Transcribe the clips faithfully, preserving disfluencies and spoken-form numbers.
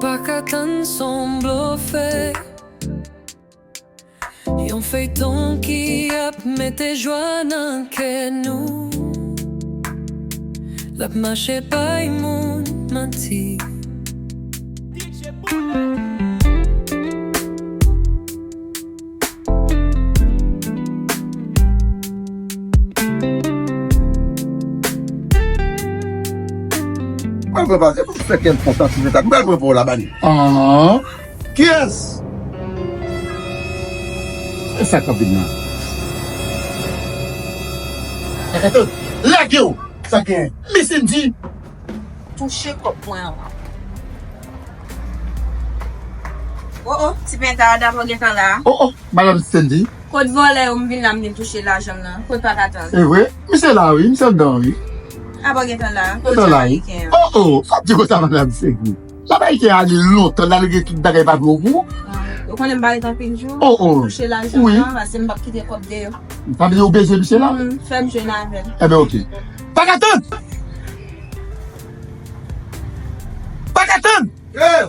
Pa ka tann, s on blofè. Yon feyton ki ap mete jwa nan kè nou. L ap mache bay moun manti. Mwen pran pa, se pou fè kè l kontan, ti Zeta. Mwen pran pa w la, bani. Ah. Kiyès? E sa k ap vin nan? Lage w! Sa gen? Misin di. Touche kòb mwen an. Oh, oh, ti penta a dabò gentan la. Oh, oh, madanm Cindy. Kot vòlè yo m vin la m vin touche lajan m nan? Kot pa ka tann? E vre? Misye la wi, misye anndan wi. Dabò gentan la. Kot Misye la wi. Ameriken an? Oh, oh, sa di konsa madanm Cindy. Sa Ameriken ale lontan, l al gen tout bagay pa vle w pou. Ah, yo konnen m pa ret anpil jou. Oh, oh. Touche lajan m nan, paske m p ap kite kòb deyò. Sa vle di ou bezwen misye la? Mm, fè m jwenn avè l. Ebyen, oke. Pa ka tann! Pa ka tann! Hey!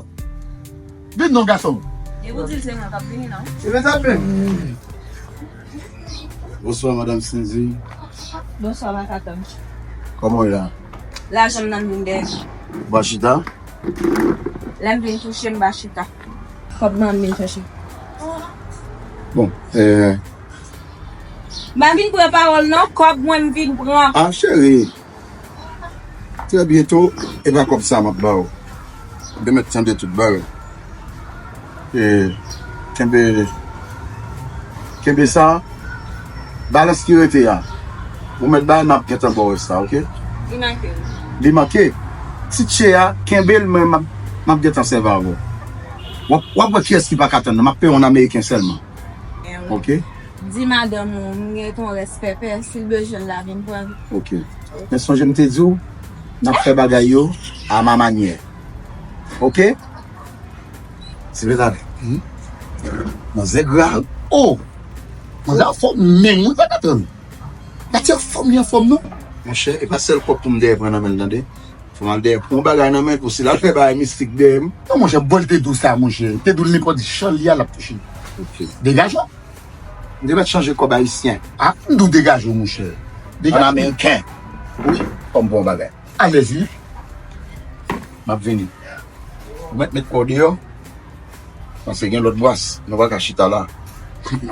Vin non, gason. E ou di l se mwen k ap vini, non? Se mwen k ap vini. Bonswa, madanm Cindy. Bonswa, Makaton. Kòman w ye la? Lajan m nan m vin dèyè. Ba chita. Lè m vin touche, m ba chita. Kòb nan m vin chèche. Bon, eh. M pa vin pran pawòl, non. Kòb mwen m vin pran. Ah, cheri. Trè byento, e pa kòb sa m ap ba w. Ou te mèt tande tout bagay. E, kenbe, kenbe sa, balans ki rete a. Ou mèt ba l, m ap gentan ba w rès la, oke? Li manke. Li manke. Ti tchè a, kenbe l, mwen m ap, m ap gentan sèvi avè w. W ap, w ap wè kiyès ki pa ka tann nan. M ap peye w an ameriken sèlman. Oke? Di madanm ou, m gen yon rès pèpè, si l bezwen l la vin pran l. Oke. Men sonje m te di w, n ap fè bagay yo a ma manyè. Oke? Ti Bènadè. Hmm? Manzè gra. Oh! Manzè anfòm menm, wi, pa ka tann. Gade anfòm li anfòm, non? Monchè, e pa sèl kòb pou m dèyè pran nan men l, tande. Fò m al dèyè pran yon bagay nan men l pou si l al fè bagay mistik dèyè m. Non, monchè, bò l te di w sa, monchè. Te di w nenpòt jan li a, l ap touche. Oke. Degaje w. M te mèt chanje kòb ayisyen. Ah, m di w degaje w, monchè. Degaje w. An ameriken. Wi, fò m pran yon bagay. Alèz, wi. M ap vini. Ou mèt met kò w deyò. Paske gen lòt bwas. Nou pa ka chita la.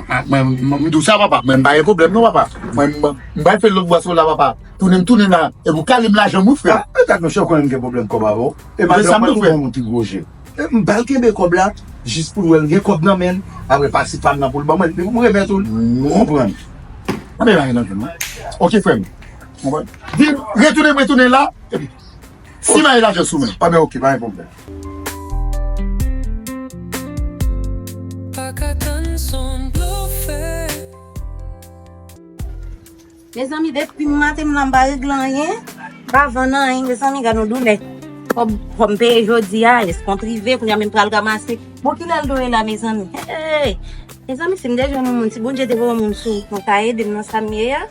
Ah, mwen, m, m di w sa, papa. Mwen, m pa gen pwoblèm, non, papa. Mwen, m, m pa fè lòt bwas la, papa. Tounen m tounen la. E pou kale m lajan m, wi, frè. Ah, e gad, monchè, ou konnen m gen pwoblèm kòb avè w. E madanm mwen, ou fè yon ti gwo je. E m ba l kenbe kòb la, jis pou l wè l gen kòb nan men l. Apre, pase pa m nan pou l ban mwen. Epi pou m remèt ou l. Ou konprann? Anben, pa gen nan jwenn mwen. Oke, frè m. Konprann? Vin, retounen, retounen la. Epi, simaye lajan sou mwen. Anben, oke, pa gen pwoblèm. Pa ka tann, s on blofè. Mezanmi, depi maten m la, m pa regle anyen. M pa vann anyen, mezanmi, gad yon doulè. Kòb, kòb m peye jodi a, èske kont rive, kounye a menm pral ranmase. Bon, kilè l dwe la, mezanmi? Hey! Mezanmi, si m te jwenn yon moun, si Bondye te voye yon moun sou mwen, pou ta ede m nan sa m ye a.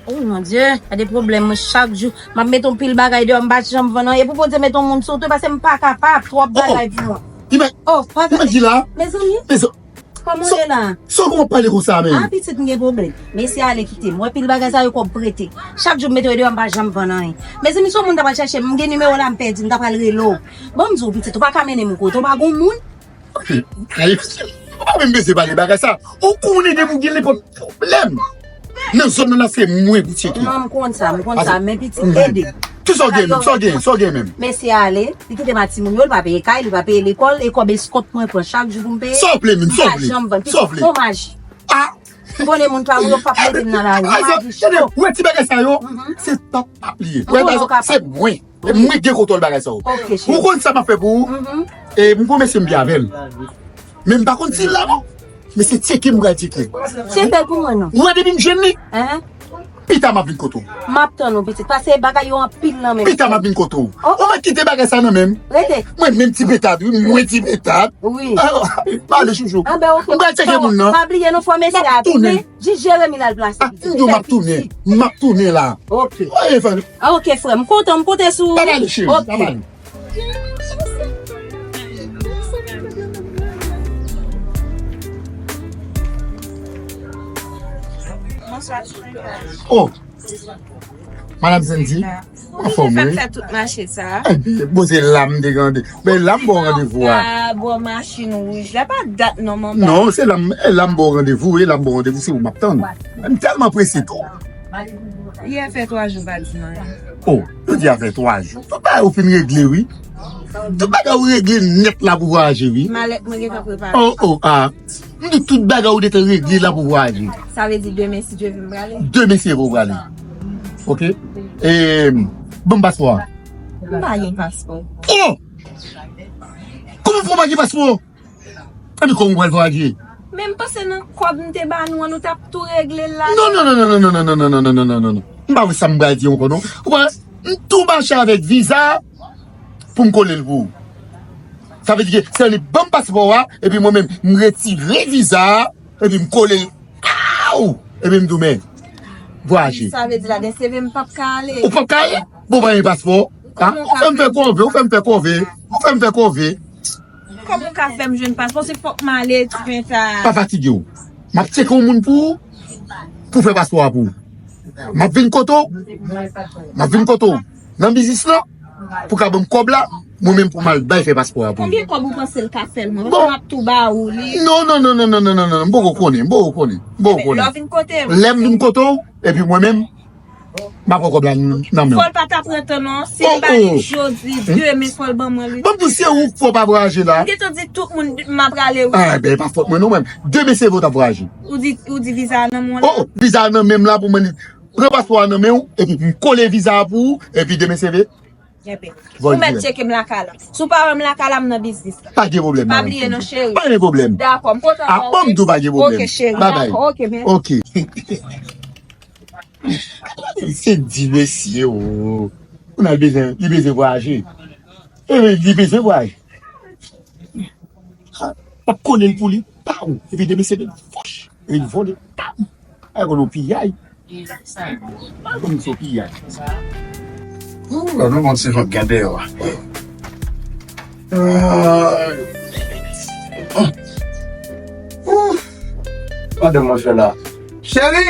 Oh, mon Dieu, gade pwoblèm mwen chak jou. M ap mete yon pil bagay deyò, m pa janm vann anyen. Pou Bondye mete yon moun sou tou, paske m pa kapab, twòp bagay pou mwen. Oh, pa ka. Ou mèt di la? Mezanmi. Mezanmi. Kòman w ye la? Sa w ap pale konsa menm? Ah, pitit, m gen pwoblèm. Mesye ale kite m. Wè pil bagay sa yo kòb prete. Chak jou m mete yo deyò, m pa janm vann anyen. Mezanmi, si yon moun ta pral chèche m, m gen nimewo w la, m pèdi, m ta pral rele w. Bon, m di w, pitit, ou pa ka mennen m kote, ou pa gon moun. Ay, ou pa menm bezwen pale bagay sa. Ou konnen depi w gen nenpòt pwoblèm nan zòn nan, se mwen pou tcheke. Non, m konn sa, m konn sa, men pitit, ede m. Kisa w gen menm? Sa w gen? Sa w gen menm? Mesye ale, li kite m ak timoun yo, li pa peye kay, li pa peye lekòl, e kòb eskòt mwen pran chak jou pou m peye. Sa w vle menm? Sa w vle? Li pa janm vann. Pitit, fon maji. Ah! M konnen moun pa m yo p ap mete m nan lari. Maji cho. Ou wè ti bagay sa yo? Se pap ap li ye. Ou wè bagay sa, se mwen. E mwen gen kontwòl bagay sa yo. Ou konn sa m ap fè pou ou? E m gon mesye m byen avè l. Men m pa konn si l la non. Men se tcheke m pral tcheke. Tcheke l pou mwen non. Ou wè depi m jwenn li? Pita m ap vin kote w. M ap tann ou pitit. Paske bagay yo anpil nan men m. Pita m ap vin kote w. Ou mèt kite bagay sa nan men m. Rete. Mwen menm ti petad wi, mwen ti petad. Wi. Pa ale chouchou. M pral tcheke moun nan. Pa bliye non fò mesye a tounen. Jis Jeremi l al plase. Ah, m di w m ap tounen. M ap tounen la. Ok. Oye, fanmi. Ah, ok, frè m. M kontan, m konte sou ou. Pa pale, cheri. Ok. Pa pale. Oh, Madam Sandy, anfòm, wi. Fè tout mache sa. Epi, bon, se la m te gade. Men la m ba w randevou a. Bò machin wouj la, pa dat non, manman. Non, se la m, e la m ba w randevou, e la m ba w randevou, se ou m ap tann. M tèlman prese tou. Yè fè twa jou pa di m anyen. Oh, jodi a fè twa jou. Tout bagay ou fin regle, wi. Tout bagay ou regle nèt la pou vwayaje, wi. Malèt mwen gentan prepare. Oh, oh, ah. M di tout bagay ou gentan regle la pou vwayaje. Sa vle di demen, si Dye vle, m prale? Demen, si Dye vle, ou prale. Ok? E, ban m paspò a. M pa gen paspò. Oh! Kòman fè w pa gen paspò? Epi kòman w pral vwayaje? Men m panse nan kòb m te ba nou an, nou t ap tou regle l la. Non, non, non, non, non, non, non, non, non, non, non, non, non, non. M pa wè sa m pral di ankò, non. Ou pa, m tou mache avèk viza pou m kole l pou ou. Sa vle di ke se li ban m paspò a, epi mwen menm, m retire viza a, epi m kole l. Aw! Epi m di w, men, vwayaje. Sa vle di la, de seve m p ap ka ale. Ou p ap ka ale? Bon, pa gen paspò. Kòman ou ka fè m fè kòve, ou fè m fè kòve, ou fè m fè kòve. Kòman ou ka fè m jwenn paspò? Se fòk m ale, ti penta. Pa fatige w. M ap tcheke yon moun pou ou, pou fè paspò a pou ou. M ap vin kote w. M ap vin kote w. Nan biznis lan, pou ka ban m kòb la, mwen menm pou m al bay fè paspò a pou ou. Konbyen kòb ou panse l ka fè l, mwen? Bon. M ap tou ba ou li. Non, non, non, non, m poko konnen, m poko konnen, m poko konnen. Lè w vin kote m. Lè m vin kote w, epi mwen menm, m ap pran kòb la nan, nan men w. Fò l pa ta pran tan non. Si m ba li jodi, demen fò l ban mwen li. Bon, pou se ou k fò pa vwayaje la. M gentan di tout moun m ap prale wi. Ah, ben, e pa fòt mwen non, mwen. Demen se vre w t ap vwayaje. Ou di, ou di viza a nan men w la? Oh, oh, viza a nan men m la pou mwen pran paspò a nan men w, epi pou m kole viza a pou ou, epi demen se vre. Enben, ou mèt tcheke m lakay la. Si w pa wè m lakay la, m nan biznis la. Pa gen pwoblèm, pa bliye non, cheri. Pa gen pwoblèm. Dakò, m kontan wè w. Ah, bon, m tou pa gen pwoblèm. Ok, cheri. Bye bye. Dakò, ok, mèsi. Ok. Se di mesye, o. Kounye a l bezwen, li bezwen vwayaje. E li bezwen vwayaje. M ap kole l pou li, paw. Epi demen se vòch. Epi l vole, paw. Ay, konnen w piyay. Konnen w piyay. Ou, la, nou konn se jan gade yo. Ay. Ou. Gade mwen fè la. Cheri!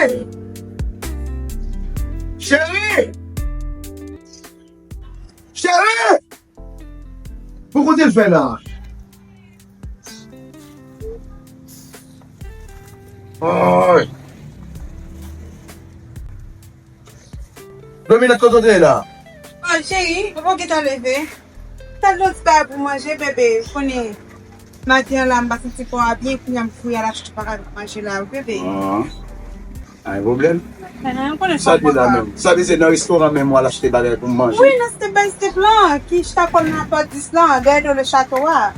Cheri! Cheri! Bon, kote l fè la? Ay. Dominant, kote w te ye la? Oh, cheri, papa w gentan leve. Sa l yon ti bagay pou manje, bebe, konnen maten an la, m pa santi kò a byen, kounye a m fouye al achte bagay pou manje la, wi, bebe. Ah. Pa gen pwoblèm. Sa l ye la menm? Sa vle di nan restoran menm w al achte bagay pou m manje? Wi, nan step by step lan, ki chita kò l nan pòt dis lan, dèyè do le chato a.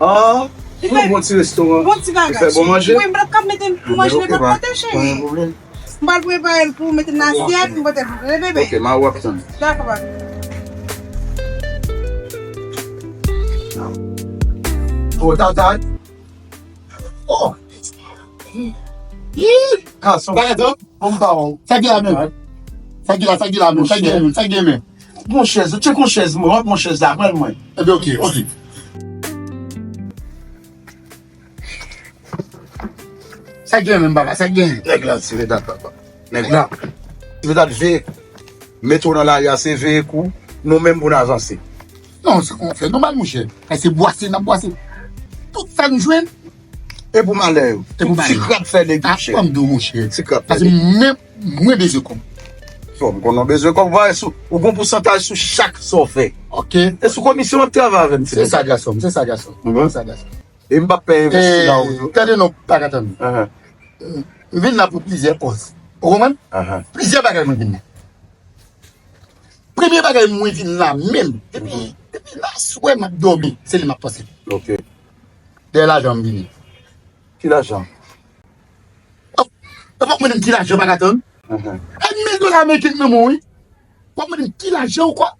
Ah, yon bon ti restoran. Bon ti bagay. Li fè bon manje? Wi, m p ap ka mete l pou manje nenpòt kote, cheri. Pa gen pwoblèm. M pral prepare l pou w, mete l nan asyèt, m pote l pou ou, bebe. Ok, ma w ap tann. Dakò, papi. Oh, tata. Oh. Yee! Gason. Bagay, bon, m ba w. Sa ki la menm? Sa ki la, sa ki la menm? Sa ki la menm? Sa ki la menm? Bon chèz, ou tcheke yon chèz, mwen, w ap yon chèz la, pran mwen. Ebyen, ok, ok. Sa ki la menm, papa? Sa ki la? Nèg la, se vedat, papa. Nèg la, se vedat veye. Mete w nan lari a, se veye kou. Nou menm pou n avanse. Non, se konfè nòmal, monchè. Paske bwase, n ap bwase. Tout sa nou jwenn, e pou malè yo. E pou malè yo. Ti krab fè nèg yo chè. Ah, ban m di w, monchè. Ti krab fè nèg. Paske mwen, mwen bezwen kòb. Bon, m konnen w bezwen kòb, ou pa wè sou, ou gon pousantaj sou chak sa w fè. Ok. E sou komisyon w ap travay avè m, se sa, gason m, se sa, gason m. Se sa, gason m. E m p ap pè envesti la ou tou. Tande non, pa ka tann. Ahan. M vin la pou plizyè kòz. Ou konprann? Ahan. Plizyè bagay mwen vin la. Premye bagay mwen vin la menm, depi, depi nan aswè m ap dòmi, se li m ap panse. Ok. Dèyè lajan m vini. Ki lajan? Ou pa konprann ki lajan pa ka tann? Ahan. E mil dola ameriken nan men w, wi. Ou pa konprann ki lajan ou kwè?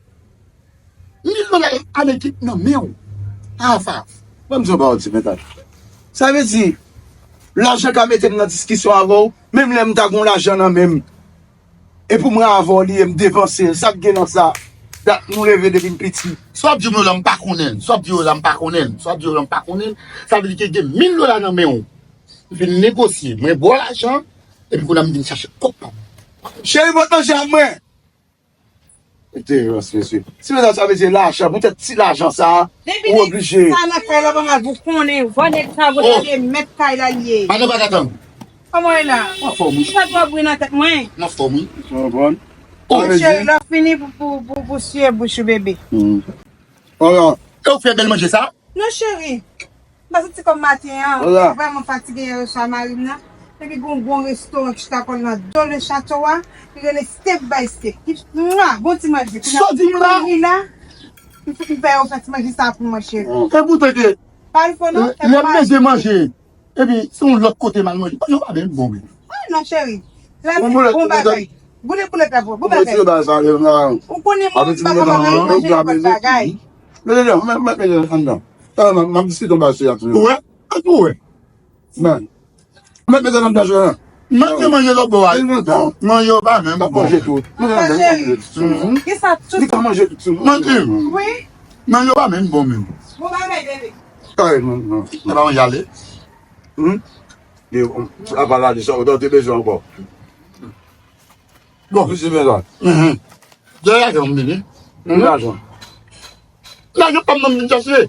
Mil dola ameriken nan men w. Afa. Ban m di yon bagay, ti mentaj. Sa vle di, lajan ka mete m nan diskisyon avè w, menm lè m ta gon lajan nan men m. E pou mwen avè w li ye, m depanse l. Sa k gen nan sa? Dat nou leve depi m piti. Sa w ap di m yo la, m pa konnen l. Sa w ap di yo la, m pa konnen l. Sa w ap di yo la, m pa konnen l. Sa vle di ke gen mil dola nan men w. M vin negosye. Mwen ba w lajan. Epi kounye a m vin chache kòb pa m. Cheri, pot manje a mwen. Te rans, mesye. Si mesye sa vle di lajan, poutèt ti lajan sa, ou oblije. Depi sa nan kay la, pa mal pou konnen, vòlè sa, vòlè de mèt kay la l ye. Madan Patatanm. Kòman w ye la? M anfòm, wi. Sa dwa bri nan tèt mwen. M anfòm, wi. Ou konprann? Oh. Cheri, lè w fini pou, pou, pou, pou siye bouch ou, bebe. Hmm. Voilà. E ou fè bèl manje sa? Non, cheri. M pa soti kòm maten an. Voilà. M vrèman fatige yè swa, mari m nan. Epi gon, gon restoran ki chita kò l nan do le chato a. Li rele Step by Step. Ki, mwa, gon ti manje. Sa w di m la? Li la. M fè, m fè yo fè ti manje sa pou mwen, cheri. E poutan ke pa l fò non. Lè m bezwen manje. Epi, se yon lòt kote m al manje. Yo pa menm bon menm. Ah, non, cheri. La, bon, bon bagay. Goute poulèt la, bon bagay. Ou konnen mwen, m pa kapab manje nenpòt bagay. Mete dèyè, mwen, mwen, mete anndan. Talè, m ap diskite yon bagay sou Yatine. Ou wè? Ou wè? Men. Mwen, mete anndan, jwenn. Mwen, mwen manje lòt bò a. Manje yo pa menm bon. Manje tout. Manje anndan, manje tout. Kisa tout? Li ka manje tout sou mwen. Mwen di. Wi. Manje yo pa menm bon menm. Bon bagay, bebe. Kare, non, non. Sa pa manje ale. Hmm? Li, um, apa la, li sa, ou te bezwen ankò. Bon. Wi, se byen sa. Mhm. Dèyè lajan m vini. Mhm. Lajan. Lajan pa m nan m vin chache.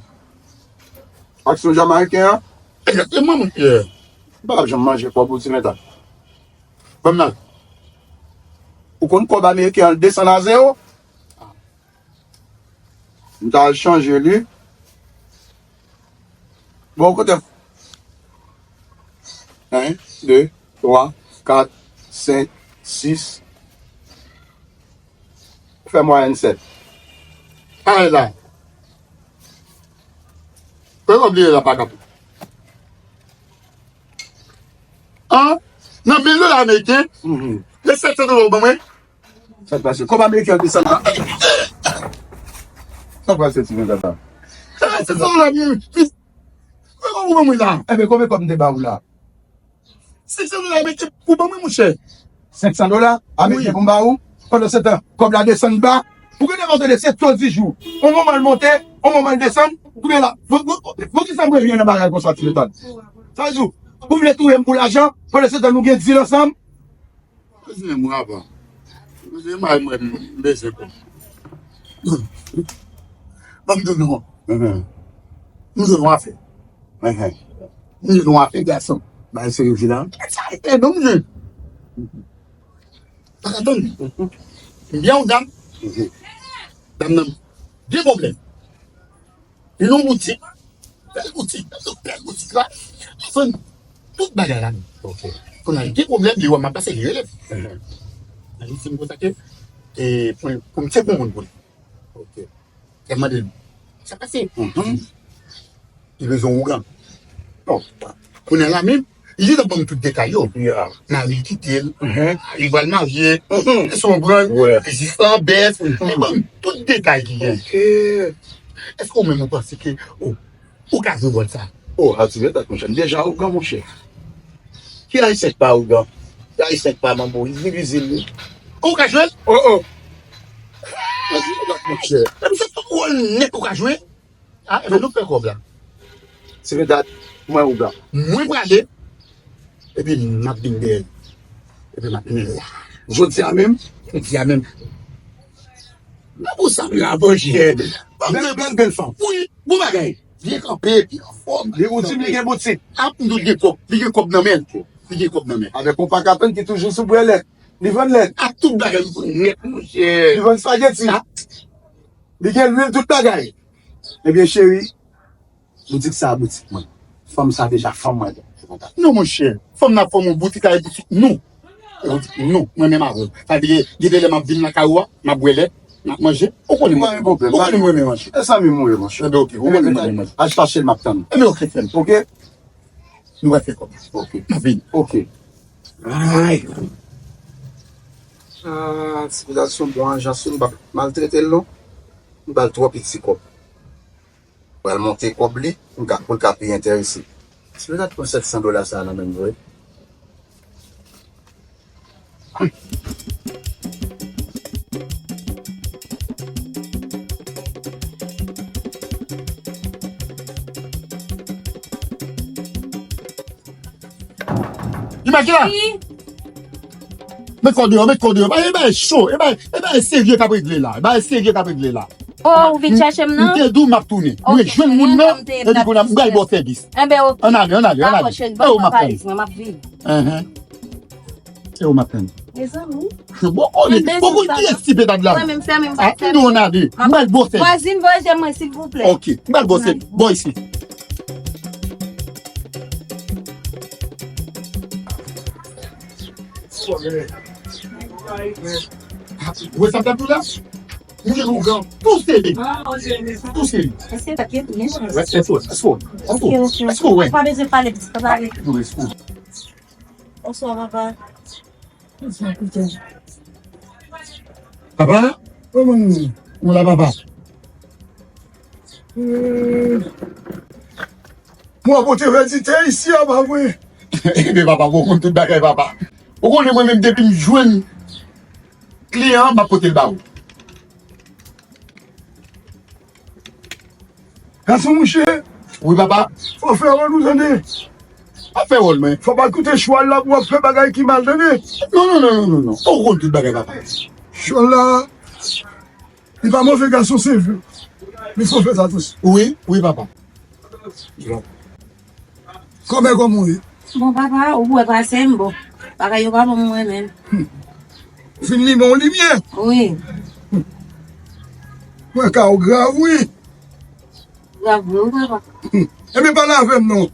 Aksyon jamayiken an? Egzakteman, monchè. M pa janm manje kòb ou ti mèt la. Ban m nan. Ou konn kòb ameriken an desann a zewo? M ta al chanje li. Bon, kote? En, de, twa, kat, senk, sis. Fè mwayèn sèt. Ay la. Fè w bliye la pa kapab. An? Nan mil dola ameriken, mhm, le sèt san dola ou ban mwen? Sa k pase? Kòb ameriken an desann la. Sa k pase, ti nèg la? Sèt san dola, mi, mi. Kòb ou ban mwen la? Enben, konbyen kòb m te ba ou la? Sèt san dola ameriken pou ban mwen, monchè. Senk san dola ameriken pou m ba ou? Pandan se tan, kòb la desann ba. Ou gen de mòso de se to di jou. On moman l monte, on moman l desann. Kounye la, bon, bon, bon, bon, kisa m revyen nan bagay konsa, ti letan? Sa vle di, ou vle touye m pou lajan, pandan se tan nou gen dil ansanm? Bezwen mwen apa. Bezwen mwen, mwen, m bezwen kòb. Ban m di w non. Mhm. M jwenn yon afè. Mhm. M jwenn yon afè, gason. Bagay serye, la. Sa, e, non, m jwenn. Pa ka tann. Mhm. M byen yon dam. Mhm. Dam nan, byen pwoblèm. Li nan boutik, bèl boutik, bèl, bèl boutik la. Li vann tout bagay la. Ok. Kounye a, li gen pwoblèm, li wè m ap pase, li rele m. Mhm. Li di m konsa ke, e, pou, pou m tcheke yon moun pou li. Ok. Lè m mande l, sa pase? Mhm. Li bezwen ougan. Oh. Kounye a la menm, li te ban m tout detay yo. Yeah. Mari l kite l. Mhm. Li pral marye. Mhm. Li se yon grann. Ouais. Li jis an bèf. Mhm. Li ban m tout detay ki gen. Ok. Èske ou menm ou panse ke ou, ou ka jwe wòl sa? Oh, Ativèt ak monchè. M deja ougan, monchè. Ki ayisyen k pa ougan? Ki ayisyen k pa manbo? Li divize li. Ou ka jwe? Oh, oh. Ativèt ak monchè. Menm se tout wòl nèt ou ka jwe. Ah, ebyen, nou fè kòb la. Se vre dat, mwen ougan. Mwen prale, epi m ap vin dèyè l. Epi m ap mennen l la. Jodi a menm? Jodi a menm. Nan pou sa m la, monchè. Bèl, bèl, bèl fanm. Wi, bon bagay. Byen kanpe, byen anfòm. Li ou di m li gen boutik. Ap nou gen kòb. Li gen kòb nan men l. Li gen kòb nan men l. Avèk yon pa ka tann ki toujou sou bwè lèt. Li vann lèt. Ak tout bagay, li vann nèt, monchè. Li vann spaghetti. Ah. Li gen lwil, tout bagay. Ebyen, cheri, boutik sa a, boutik mwen. Fanm sa deja fanm mwen. Non, monchè. Fanm nan fanm ou, boutik la, e boutik nou. E boutik nou, mwen menm avè w. Sa vle di, gen de lè m ap vin lakay ou a, m ap bwè lèt, m ap manje. Ou konnen mwen. Ou konnen mwen menm manje. E sa menm ou ye, monchè. Ebyen, ok. Ou konnen mwen menm manje. Al chache l, m ap tann ou. Ebyen, ok, frè m. Ok? Nou va fè kòb. Ok. M ap vini. Ok. Ay. Ah, ti pitit la se yon bon ajan, si m p ap maltrete l, non. M ba l twò piti kòb. Pral monte kòb li, pou l ka, pou l ka pi enterese. Si l ta pran sèt san dola sa nan men m vre. Imagine! Wi. Met kò deyò, met kò deyò. Bagay, bagay cho, e bagay, e bagay serye k ap regle la. E bagay serye k ap regle la. Oh, ou vin chèche m nan? M te di w m ap tounen. Mwen jwenn moun nan, epi kounye a m pral ba w sèvis. Enben, oke. Ann ale, ann ale, ann ale. E ou m ap tann. Mwen, m ap vini. Enhen. E ou m ap tann. Mezanmi. Bon, konnen, poko kiyès ti peta la. Mwen menm, se menm. Ah, m di w ann ale. M pral ba w sèvis. Vwazin, voye jèm mwen, silvouplè. Oke, m pral ba w sèvis. Bò isit. Ou wè sa m t ap di w la? Mwen gen yon gran tou seri. Tou seri. Mesye, pa kite, mesye. Wè, èske w, èske w, èske w, èske w wè? Pa bezwen pale, pa pale. Non, èske w. Bonswa, papa. Bonswa, pitit. Papa? Kòman nou ye? Nou la, papa. Hmm. Mwen pote rèditè isi a, pa vre? Ebyen, papa, bon, ou konn tout bagay, papa. Ou konnen mwen menm, depi m jwenn kliyan an, m ap pote l ba ou. Gason mouche. Wi, papa. Fò w fè wòl ou, tande. M ap fè wòl mwen. Fò w pa koute chwal la pou w ap fè bagay ki mal, tande. Non, non, non, non, non, non. Ou konn tout bagay, papa. Chwal la, li pa move, gason, se vre. Men fò w fè sa tou. Wi, wi, papa. Kòmè, kòman w ye? Bon, papa, ou wè pase m, bon. Bagay yo pa bon, mwen menm. Hmm. Fin limen w limyè. Wi. Hmm. Mwen ka w grav, wi. Grav, wi, papa. Hmm. Ebyen, pale avè m, non.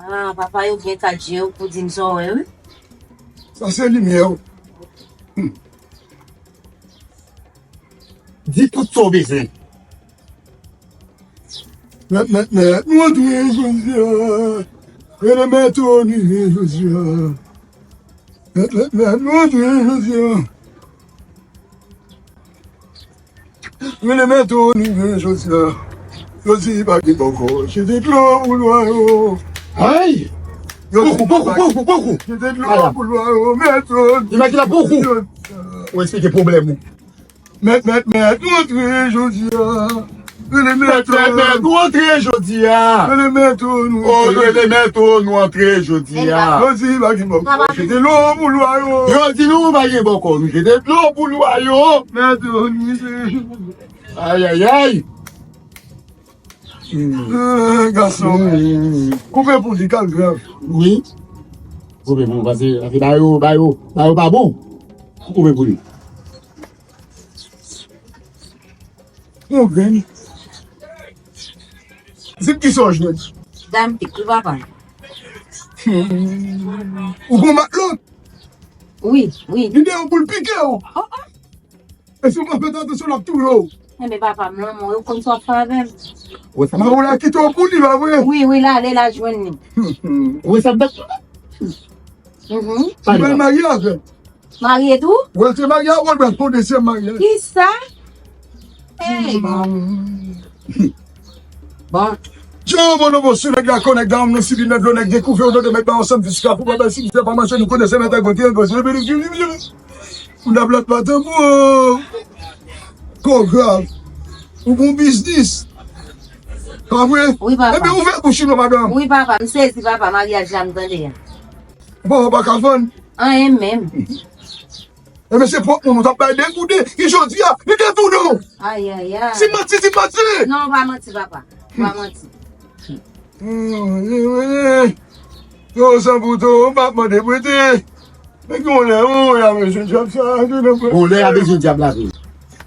Ah, papa, yo gen kat je w pou di m sa w wè, wi. Sa se limyè w. Hmm. Di tout sa w bezwen. Mèt, mèt, mèt, nou antre jodi a. Rele mèt ou, nou rive jodi a. Mèt, mèt, mèt, nou antre jodi a. Rele mèt ou, nou rive jodi a. Jodi pa gen bòkò, jete dlo pou lwa yo. Ay! Jodi pa gen, poko, poko, poko, poko. Jete dlo pou lwa yo, mèt ou. Imajine poko. Ou eksplike pwoblèm ou. Mèt, mèt, mèt, nou antre jodi a. Rele mèt, mèt, mèt, nou antre jodi a. Rele mèt ou, nou antre. Oh, rele mèt ou, nou antre jodi a. Jodi pa gen bòkò, jete dlo pou lwa yo. Yo di nou pa gen bòkò, nou jete dlo pou lwa yo. Mèt ou, nou antre. Ay, ay, ay. Hmm. Ah, gason. Hmm. Koupe pou li, kal grav. Wi. Koupe pou li, pase, pase ba yo, ba yo, ba yo pa bon. Koupe pou li. Yon grenn. Di m kisa w jwenn. Dam pik, wi, papa. Hmm. Ou gon matlot? Wi, wi. Li de yon boul pike w. Oh, oh. E si w pa fè atansyon, l ap touye w. Enben, papa m lanmò, ou konn sa w ap fè avè m. Ou wè sa m ap fè? Mawola kite w pou li, pa vre? Wi, wi, l ale, l al jwenn li. Ou wè sa m t ap fè? Mhm. Ou pral marye avè l. Marye tou? Ou wè l te marye avè w, l pral fè yon dezyèm maryaj. Kisa? Hey! Hmm. Bon. Djo, bon, non, bon, si nèg la kò, nèg la, nan sibi, nèg lo, nèg gen kouve, ou tande, mèt ba ansanm, fiska, pou pa bay sibi, se pa manje, nou konnen se nèg la, gwo, gwo, gwo, Moun ap lat pa tanbou. Kò grav. Ou bon biznis. Pa vre? Wi, papa. Ebyen, ouvè bouch ou non, madanm. Wi, papa, m sezi, papa, maryaj la m tande a. Bon, ou pa ka vann? Anyen menm. Ebyen, se pwòp moun ou t ap bay degouden. Ki jodi a, li detounen w. Ay, ay, ay. Ti manti, ti manti. Non, pa manti, papa. Pa manti. Hmm, hmm, hmm. Yo, san bouton, m pa mande prete. Men gen yon lè, yon lè, y a bezwen dyab sa, gen nan... Yon lè y a bezwen dyab la tou.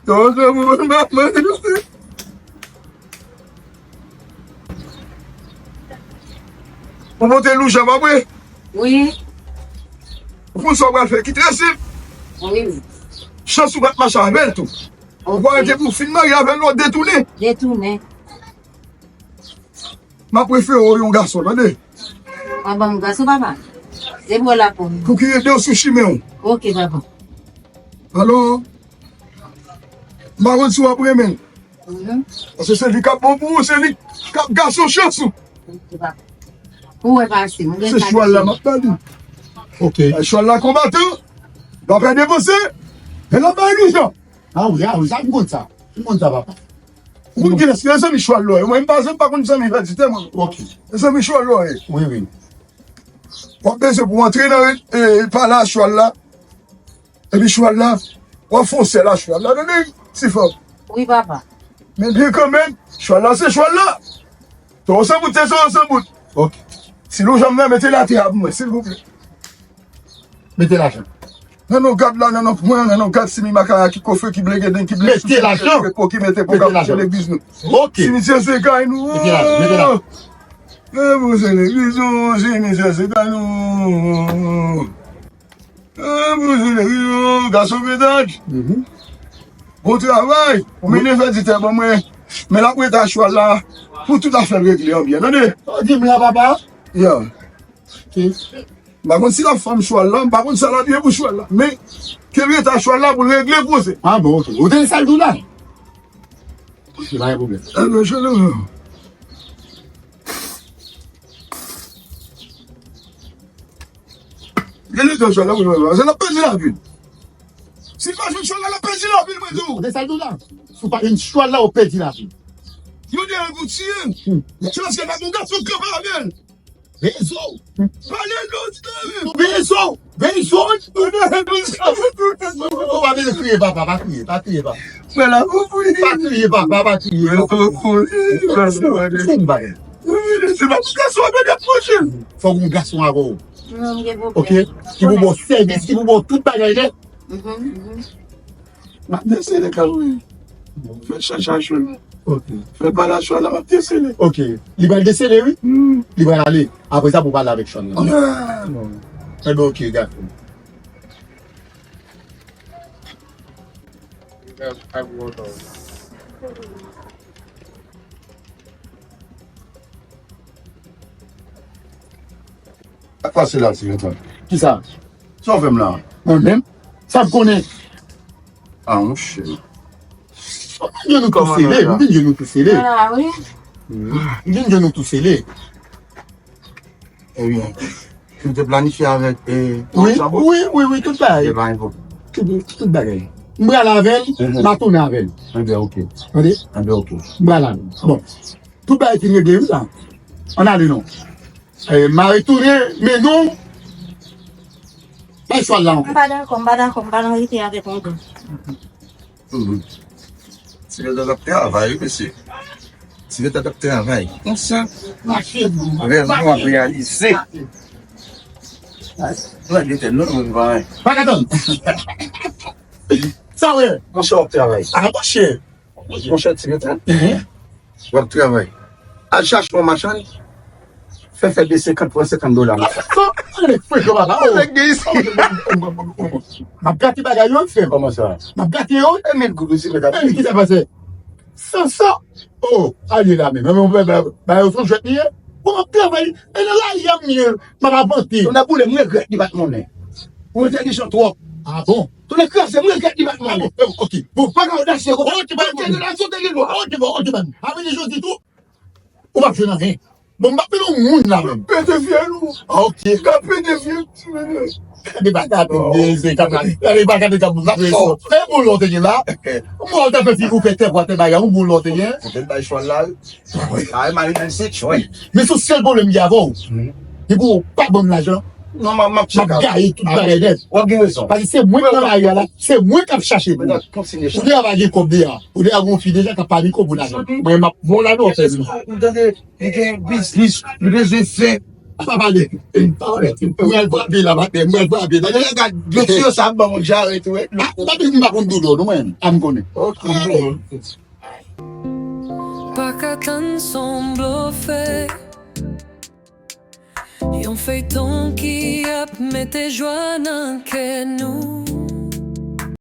Yo, san bouton, m pa mande prete. Ou pote Louja, pa vre? Wi. Ou konn sa w pral fè ki trè senp. Wi. Chans ou pa t mache avè l tou. Ou pral rete pou w fin marye avè l, w ap detounen. Detounen. M ap refere w yon gason, tande? W ap ban m gason, papa? Depi w la pou m. Pou ki ede w sou chimen w. Oke, papa. Alò, m pa konn si w ap renmen l. Mhm. Paske se li k ap bon pou ou, se li k ap gason chans ou. Oke, papa. Ou wè pase, m gen... Se chwal la m ap pale. Oke. Ay, chwal la konbatan. L ap depanse. E l ap bay nou jan. A wi, a wi, sa m konn sa. M konn sa, papa. Ou konn kilès ki zanmi chwal lò yo? Mwen, m pa, m pa konn zanmi fè ti tè, mwen. Oke. Zanmi chwal lò yo. Wi, wi. W ap bezwen pou w antre nan, e, pale a chwal la. Epi chwal la, w ap fè yon sèl a chwal la, tande, ti fanm. Wi, papa. Men byen kanmenm, chwal la se chwal la. Se yon san bout, se yon san bout. Ok. Si nou janm nan, mete l atè a pou mwen, silvouplè. Mete lajan. Nan non gad la, nan non pwen, nan non gad simi makaya ki kofe, ki blege den, ki blege sou, ki mete po, ki mete po, k ap mache legliz nou. Ok. Simityè se kay nou. Mete la, mete la. E pou se legliz nou, simityè se kay nou. E pou se legliz nou, gason petaj. Bon travay. Ou mennen fè di tè ban mwen. Men l ap rete a chwal la. Pou tout afè regle an byen. Tande? Ou di m la, papa? Ya. Ok. M pa konn si l ap fanm chwal la, m pa konn sa l ap ye pou chwal la. Men, ke l rete a chwal la pou l regle koze. Ah bon, ok. Ou tande sa l di w la? Ok, pa gen pwoblèm. Ebyen, chwal la, chwal la, chwal la, chwal la, l ap pèdi lavi l. Si l pa jwenn chwal la, l ap pèdi lavi l, mwen di w. Ou tande sa l di w la? Si w pa jwenn chwal la, ou pèdi lavi l. Yo di al pou tiye. Se paske l pa bon gason kanpe avè l. Bezo. Pale non, ti tande. Bezo. Bezo. Ou pa bezwen kriye, papa, pa kriye, pa kriye, papa. Mwen la pou kriye. Pa kriye, papa, pa kriye. Mwen la pou kriye. Se yon bagay. Se pa pou gason avè l ap manje. Fòk yon gason avè w. Ok? Ki pou ba w sèvis, ki pou ba w tout bagay nèt. M ap desele kal wi. Fè chacha chou. Ok. Fè bal a chwal la, m ap desele. Ok. Li pral desele, wi. Li pral ale. Apre sa, pou pale avèk chwal la. Ah. Ebyen, ok, dakò. Sa k pase la, ti Vincent? Kisa? Sa w fè m la? Mwen menm? Sa m konnen? Ah, monchè. M vin jwenn nou tou sele, m vin jwenn nou tou sele. Ah, wi. M vin jwenn nou tou sele. Ebyen, nou te planifye avèk, eh, wi, wi, wi, wi, tout bagay. Tout, tout bagay. M pral avè l, m a tounen avè l. Ebyen, ok. Tande? Ebyen, ok. M pral avè l. Bon. Tout bagay fin regle, wi, la. Ann ale non. Eh, m a retounen, men non. Bay chwal la ankò. M pa dakò, m pa dakò, m pa nan rete avèk yon grann. Ti Vètè ap travay, wi, mesye. Ti Vètè ap travay. Konsa. Rèv nou ap reyalize. Mwen gen tèt nou, nou pa. Pa ka tann. Sa w ye? Monchè, w ap travay. Ah, monchè. Monchè, ti Vètè. W ap travay. Al chache yon machann. Fè, fè de senkant, pran senkant dola. Sa, sa, sa, nèg frekan, papa. Oh. Nèg de isi. M ap gate bagay yo, frè m. Kòman sa? M ap gate yo. E mil goud, wi, si mèt ap. E, ki sa pase? San san. Oh, ale la menm. Ba, ba, ba, ba yo son jwèt li ye. Bon, m ap travay. E nan lari a m ye. M ap avante. Tonnè boule, m regrèt li pa t monnen. Ou entèlijan twòp. Ah bon? Tonnè kraze, m regrèt li pa t monnen. Ah bon, ok. Bon, pa ka odasye konsa. Ok, pa gen odasye, te gen lwa. Ok, bon, ok, ban. Avè li jodi tou. Ou p ap jwenn anyen. Bon, m p ap vin yon moun la menm. Pete fyèl ou. Ah, ok. Ka pete fyèl ti menaj. Gade bagay ap vin dezè, gade bagay ap vin preso. E bon lò te gen la. Mwen ou ta fè figi ou fè tè pou atè bagay, ou bon lò te gen. Ou te bay chwal la. Ay, mari nan se chwal. Men se sèl pwoblèm ki avè w. Depi ou pa ban m lajan, non, m ap, m ap gaye tout bagay nèt. W ap gen rezon. Paske se mwen k nan lari a la, se mwen k ap chache pou ou. Ou deja pa gen kòb deja. Ou deja gon fi deja k ap pale kòb ou lajan. Mwen, m ap bon lajan w fè vin. Ou tande, li gen biznis, li bezwen fè. Pa pale, pa pale. Mwen al frape la, maten, mwen al frape. Tande, gad, dosye sa ap ban mwen djare tou, wi. Ah, m pa konn doulè, non, mwen. Ah, m konnen. Ok. Pa ka tann son blofè. Yon feyton ki ap mete jwa nan kè nou.